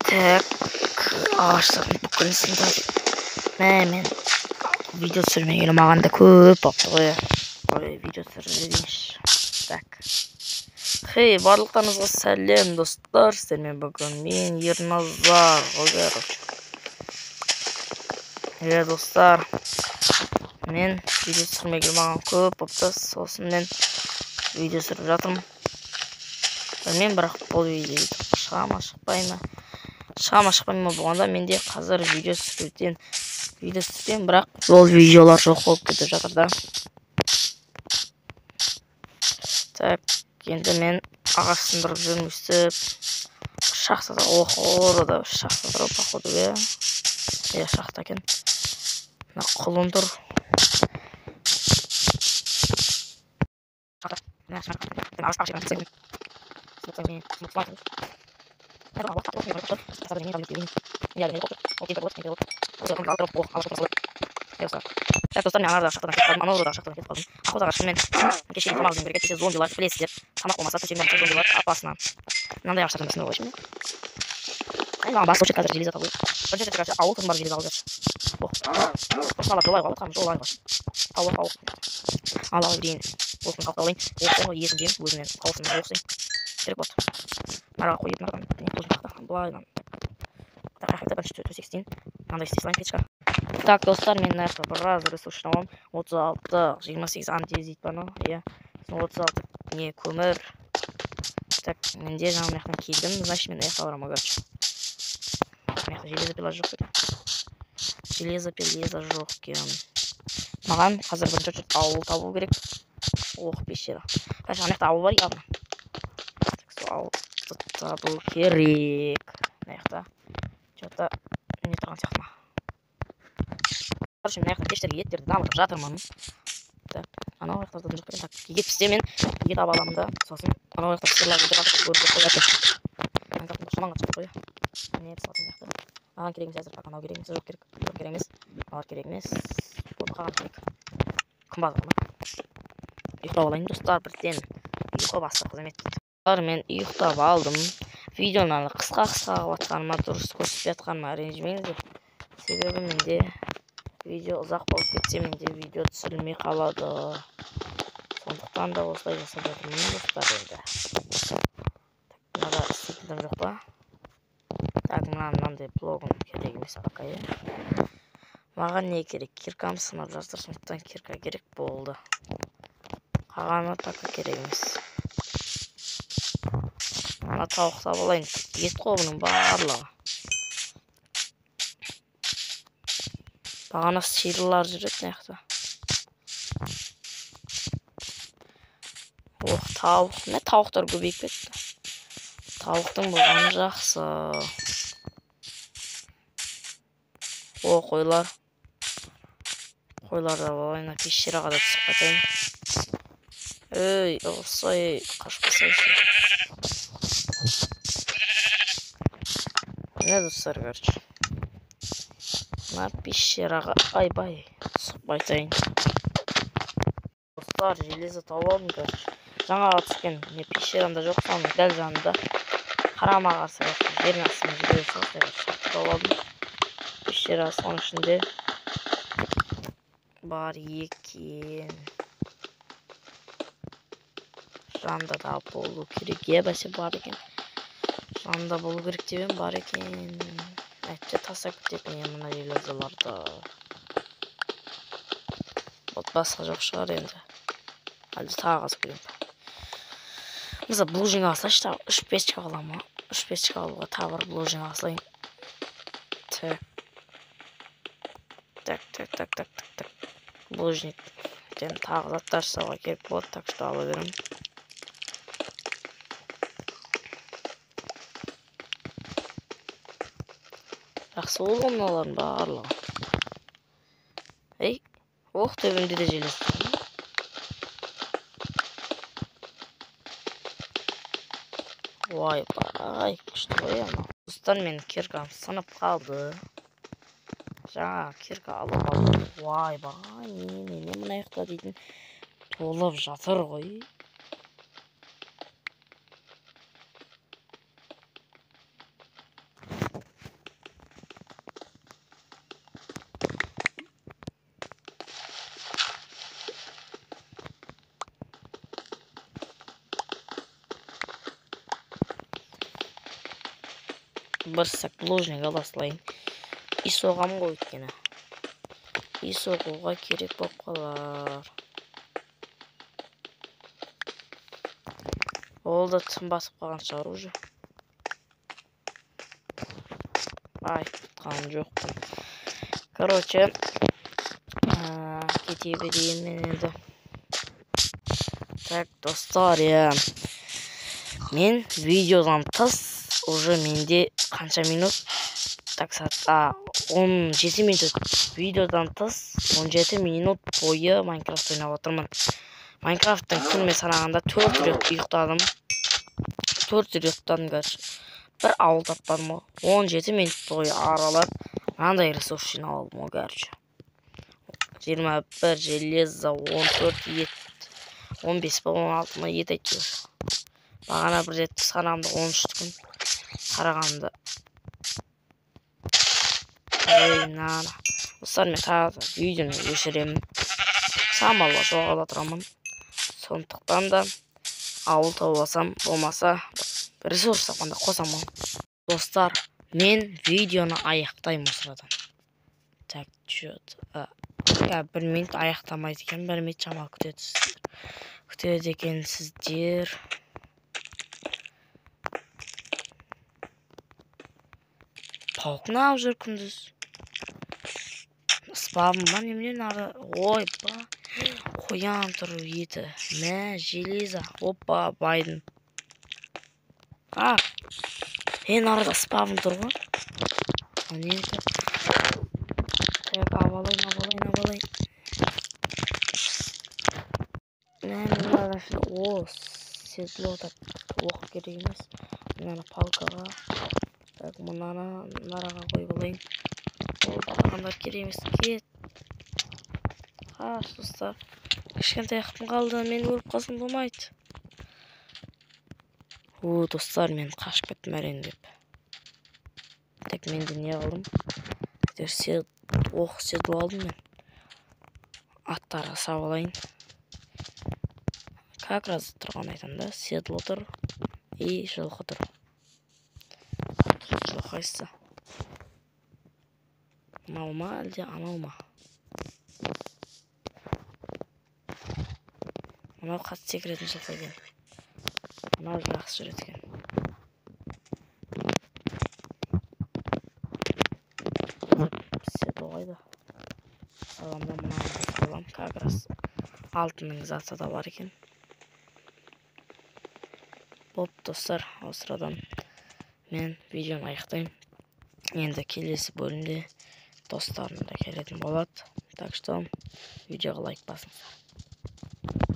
Так, ағаштардың бүкілін сындырып. Мен видео түсірмегелі маған да көп болыпты ғой. Ой, видео түсіріп жіберейінші. Так. Хей, барлықтарыңызға сәлем, достар. Сіздермен бүгін мен Ерназар ғой, короче. Е, достар. Мен видео түсірмегелі маған көп болыпты. Сосын мен видео түсіріп жатырмын. Білмеймін, бірақ бұл видео шыға ма, шықпай ма? Шыға ма, шықпай ма болғанда менде қазір видео түсіруден видео түсірсем, бірақ ол видеолар жоқ болып кетіп жатыр да. Так, енді мен ағаш сындырып жүрмін өстіп. Шахта, ох, орада шахта тұр, походу, иә. Иә, шахта екен. Мына құлын тұр. Так, достар, мен анадағы шахтадан кетіп қалдым, анау шахтадан кетіп қалдым. Охотаға шынымен кеше тамақ іздеуім керек, әйтпесе зомбилар, білесіздер, тамақ болмаса төсегімде жатса зомбилар опасно. Мынандай ағаштардан сындырып алайыншы мен. Ай, маған басты очередь қазір железо табу. Бірінші очередь, короче, ауыл, сосын барып железо алып жатыр. Ох, сосын алып жолай ғой, жолай ғой. Тауық, тауық. Ала берейін. Осыны қалып алайын. Осы етін жеймін, өзімнен қауырсын оқысайын. Керек болады. Араға қойып, мынадан не должен шахта. Былайынан. Так, так, бірінші төсек істейін. Мынандай істей салайын печка. Так, достар, мен мына жақта біраз ресурс жинап алдым. 36, 28 андезит бар ма? Иә. Сосын 36 не көмір. Так, менде жаңа мына жақтан келдім, значит, мен мына жаққа барамын, короче. Мына жақта железопила жоқ екен. Железопилеза жоқ екен. Маған қазір бірінші очередь ауыл табу керек. Ох, пещера. Короче, ана жақта ауыл бар явно. Так, сол ауылды табу керек. Мына жақта че-то не тұрған сияқты ма? Короче, мына жақта пештерге еттерді дамытып жатырмын. Так, анау жақта да жоқ екен. Так, ет піссе мен ет таба аламын да. Сосын анау жақта сырларды жатып көріп қояды. Ана жақта шаманға шығып қоя. Не пісіп жатыр мына жақта? Маған керек емес әзір, пока анау керек емес, жоқ керек. Жоқ керек емес. Мыналар керек емес. Болды, қалған керек. Қымбат ма? Ұйықтап алайын, достар, бірден. Ұйқы басты қызмет дейді. Достар, мен ұйықтап алдым. Видеоны қысқа-қысқа қылып жатқаныма, дұрыс көрсетпей жатқаныма ренжімеңіздер. Себебі менде видео ұзақ болып кетсе, менде видео түсірілмей қалады. Сондықтан да осылай жасап жатырмын, достар, енді. Так, мынада істейтін жоқ па? Так, мына мынандай блогым керек емес пока, иә. Маған не керек? Киркам сынып жатыр, сондықтан кирка керек болды. Қалғаны пока керек емес. Мына тауық таба алайын. Ет қой бұның барлығы. Бағана сиырлар жүреді мына жақта. Ох, тауық. Міне тауықтар көбейіп кетті. Тауықтың болғаны жақсы. О, қойлар. Қойларды алып алайын. Мына пещераға да түсіп қайтайын. Ей, ұрсай, қашпасайшы. Міне, достар, короче. Мына пещераға, айбай, түсіп қайтайын. Достар, железо тауып алдым, короче. Жаңаға түскен не пещерамда жоқ, соның дәл жанында. Қарама-қарсы, короче, жердің астымен жүре берсе, осылай бір шахта тауып алдым. Пещера соның ішінде бар екен. Жанында да болу керек, иә, бәсе бар екен. Жанында болу керек деп едім, бар екен. Әйтпесе тастап кететін едім мына железоларды. Вот басқа жоқ шығар енді. Әлде тағы қазып келемін. Мысалы, булыжник алсайшы, тағы 3 печка аламын ма? 3 печка алуға тағы бір булыжник алсайын. Так. Так, так, так, так, так, так. Булыжниктен тағы заттар жасауға керек болады, так что ала беремін. Жақсы болды ғой мыналардың барлығы. Ей, ох, төбемде де железо. Ойбай, күшті ғой анау. Достар, менің киркам сынып қалды. Жаңа кирка алып алдым. Ойбай, не, не, мына жақта дейтін толып жатыр ғой. Бір стак булыжник ала салайын. Үй соғамын ғой өйткені. Үй соғуға керек болып қалар. Ол да тым басып қалған шығар уже. Айтқан жоқпын. Короче, кете берейін мен енді. Так, достар, иә. Мен видеодан тыс уже менде қанша минут? Так, 17 минут. Видеодан тыс 17 минут бойы Майнкрафт ойнап отырмын. Майнкрафттың күнімен санағанда 4 рет ұйықтадым. 4 рет ұйықтадым, короче. Бір ауыл таппадым ғой. 17 минут бойы аралап, мынандай ресурс жинап алдым ғой, короче. 21 железо, 14 ет, 15 па, 16 ма ет әйтеуір. Бағана бір рет санағымда 13 күн қарағанда. Ей, нана. Достар, мен тағы да видеоны өшіремін. Самалға жоғала тұрамын. Сондықтан да ауыл тауып алсам, болмаса ресурс тапқанда қосамын. Достар, мен видеоны аяқтаймын осырадан. Так, чё-то, бір минут аяқтамайды екен, бір минут шамалы күтеді екенсіздер. Паук неғып жүр күндіз? Спавн ба, немене нары? Ойба, қоян тұр еті. Мә, железо. Опа, байдың. А, нарыда спавн тұр ғой. Не екен? Так, алып алайын. Мә, мына о, седло, так, оқ керек емес. Мынаны палкаға. Так, мынаны нараға қойып алайын. Ол балағандар керек емес. Кет. Қаш, достар. Кішкентай аяқтым қалды. Мен өліп қалсам болмайды. О, достар, мен қашып кеттім әрең деп. Так, мен де не қылдым? Әйтеуір оқ седло алдым мен. Аттарға сап алайын. Как раз тұрған айтамын да, седло тұр и жылқы тұр. Жылқы қайсысы? Мынау ма, әлде анау ма? Мынау қатты секіретін жылқы екен. Мынау жақсы жүреді екен. Седло қайда? Салам да, мынаны салам. Как раз алтынның заты да бар екен. Боп, достар, осырадан мен видеоны аяқтаймын. Енді келесі бөлімде достарым да келетін болады. Так что видеоға лайк басыңыздар.